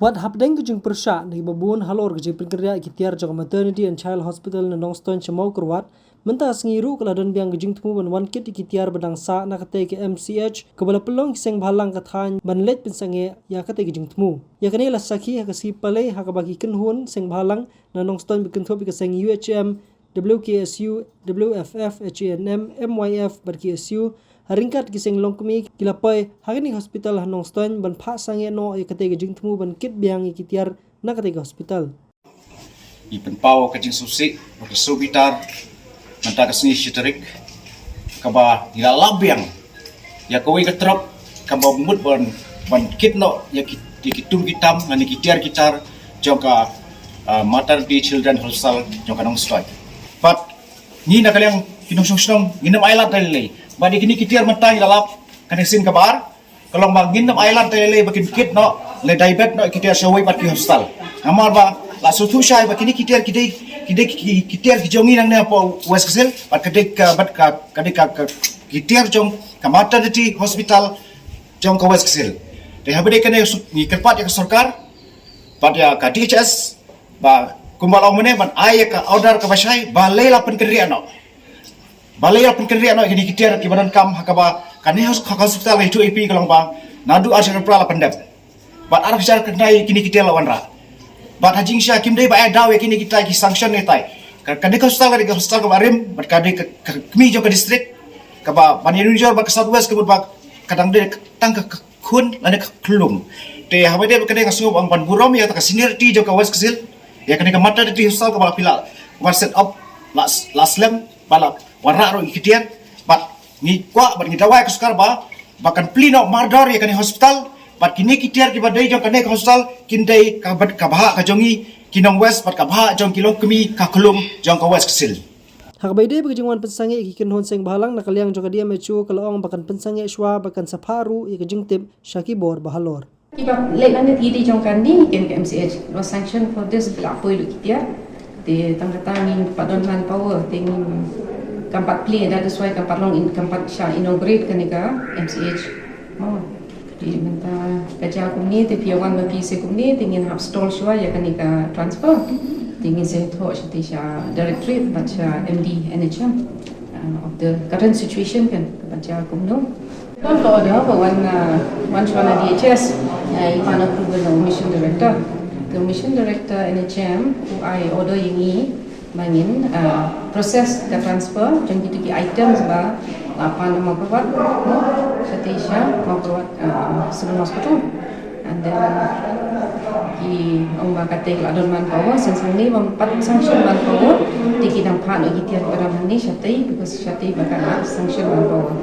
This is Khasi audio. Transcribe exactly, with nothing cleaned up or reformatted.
Wat hapdeng ka jingpyrshah na kiba bun halor ka jingpynkynriah ïa ki tiar jong ka Maternity and Child Hospital na Nongstoiñ sha Mawkyrwat, mynta ka sngi ruh ka la don biang ka jingthmu ban wan kit ïa ki tiar ba dang sah na katei ka M C H, kaba la pynlong ki seng bhalang ka thaiñ ban leit pynsangeh ïa katei ka jingthmu. Ïa kane la sakhi ha ka sngi Palei ha kaba ki kynhun seng bhalang na Nongstoiñ ba kynthup ïa ka seng U H M, W K S U, W F F, H A N M, M Y F bad K S U, ha ryngkat ki seng longkmie ki la poi ha kane ka hospital ha Nongstoiñ ban phah sangeh noh ïa katei ka jingthmu ban kit biang ïa ki tiar na katei ka hospital. I pynpaw ka jingsngewsih bad ka sngewbitar mynta ka sngi shi tarik, kaba ngi la lap biang ïa kawei ka trok kaba mut ban, ban kit noh ïa ki, ïa ki tum ki tam lane ki tiar ki tar jong ka, ah, Maternity Children Hospital jong ka Nongstoiñ. Bad ngi na ka liang ki nongshong shnong ngin ym ailad da lei lei. Bad ïa kine ki tiar mynta ngi la lap kane sien kaba ar, ka long ba ngin ym ailad da lei lei ba kin kit noh, lane divert noh ki tiar shawei pat ki hospital. Namar ba la sngewthuh shai ba kine ki tiar ki dei, ki dei ki, ki tiar ki jong ngi nangne hapoh West Khasi Hills, bad ka dei ka, bad ka, ka dei ka, ka, ki tiar jong ka Maternity Hospital jong ka West Khasi Hills. Te haba dei kane ngi kyrpad ïa ka sorkar bad ïa ka D H S ba kumba la ong mynne ban ai ïa ka order kaba shai, balei la pynkynriah noh. Balei la pynkynriah noh ïa kine ki tiar kiba donkam ha kaba kane hos-, ka hospital ka ïathuh ïa phi ka long ba naduh ar hajar arphew phra la pyndep. Bad ar hajar khyndai kine ki tiar la wanrah. Bad ha jingshisha kim dei ba ai daw ïa kine kita ki sanction ne tai. Ka, kane ka hospital ka dei ka hospital kaba rim bad ka dei ka, ka kmie jong ka district, kaba ban ïanujor bad ka South West ka mut ba ka dang dei tang ka, ka khun lane ka khyllung. Te haba dei ba kane nga sngew ba ban burom ïa ka seniority jong ka West Khasi Hills ïa kane ka maternity hospital kaba la phi la wan set up la, la slem bad la wanrah ruh ïa ki tiar. Bad ngi kwah bad ngi dawa ïa ka sorkar ba, ba kan plie noh mardor ïa kane hospital, bad kine ki tiar kiba dei jong kane ka hospital kin dei ka bad ka bhah ka jong ngi ki nong West bad ka bhah jong ki longkmie ka khyllung jong ka West Khasi Hills. Ha kaba ïadei bad ka jingwan pynsangeh ïa ki kynhun seng bhalang, na ka liang jong ka D M H O ka la ong ba kan pynsangeh shuwa bad kan sa phah ruh ïa ka jingtip sha ki bor ba halor. Kiba leit lane ki dei jong kane ka M C H, it was sanctioned for this, ba la poi lut ki tiar. Te tang kata ngim pat don manpower, te ngim, kam pat plie, that is why kam pat long in, kam pat shah inaugurate kane ka M C H. Mo. Te mynta ka jia kumne, te phi wan ma phi seh kumne, te ngin hap stall shuwa ïa kane ka transfer. Te ngin sa thoh shatei sha directorate bad sha M D N H M, uh, of the current situation kan, kaba jia kumno. Ka order ba wan, uh, wan shuwa na D H S, uh, i pan approval na u mission director. Te u mission director N H M u ai order ïa ngi ba ngin, uh, process ka transfer jong kito ki items ba la pan na Mawkyrwat, no, shatei sha Mawkyrwat, uh, Civil Hospital. And then ki ong ba katei la don manpower, since hangne bym pat sanction manpower, te ki dang phah noh ki tiar kiba don hangne shatei, because shatei ba ka la sanction manpower.